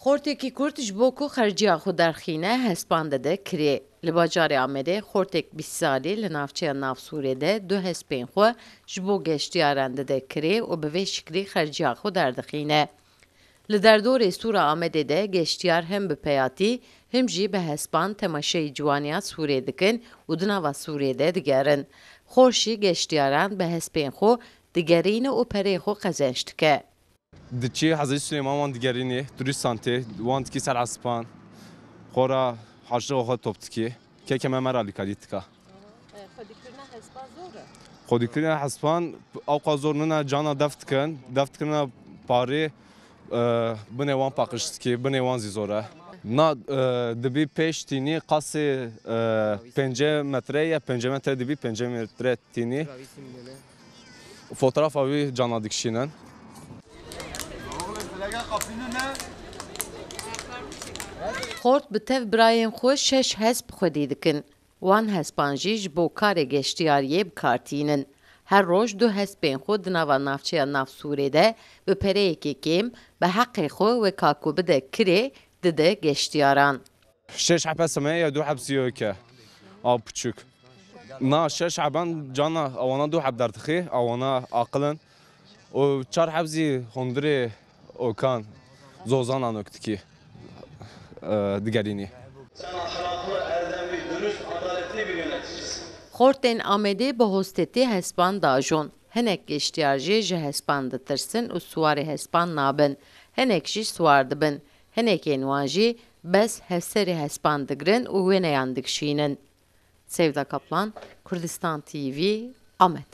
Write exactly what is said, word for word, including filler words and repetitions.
Xortekî Kurd ji bo ku xerciya xwe derxîne, hespan dide kirê. Li bajarê Amedê xortek bîst salî li navçeya Nav Sûrê de du hespên xwe ji bo geştiyaran dide kirê û bi vê şiklî xerciya xwe derdixîne. Li derdorê Sûra Amedê de geştiyar hem bi peyatî, hem jî bi hespan temaşeyî ciwaniya Sûrê dikin û di nava Sûrê de digerin. Xort jî geştiyaran bi hespên xwe digerîne û pereyê xwe qezenc dike. Diçî Hezrî Silêman wan digerînî, turîstan tê, wan dikî ser hespan, xora harçlixa xwe top dikî. Keke me me re alîkarî dika. Xwedîkirina hespan zor e? Xwedîkirina hespan ewqa zor nine, cana def dikin, def dikirina parê, e, binê wan paqij dikî, binê wan zî zor e. Na, e, dibî pêş tînî qasê, e, pêncî metre ye, pêncî metre dibî, pêncî metre tînî. Fotoğrafa wî cana dikişînin. Xort bi tev birayên xwe şeş hesp xwedî dikin. Wan hespan jî ji bo karê geştiyariyê bi kar tînin. Her roj du hespên xwe di nava navçeya Nav Sûrê de bi pereyekê kêm, bi heqê xwe weka ku bide kirê, dide geştiyaran. Şeş heb hesp me ye, du heb zî yok e. A piçûk. Na şeş heban cana, awana du heb derdixê, awana aqil in. Û çar heb zî hundirê okan, zozanan ok dikî, e, digerînî. Sen ahlaklı, erdemli, dürüst, adaletli bir yöneticisin. Xortên Amedê bi hostetî hespan dajon. Hinek geştiyar jî ji hespan ditirsin û siwarê hespan nabin. Hinek jî siwar dibin. Hinekên wan jî bes hevserê hespan digirin û wêneyan dikişînin. Sevda Kaplan, Kurdistan T V, Amed.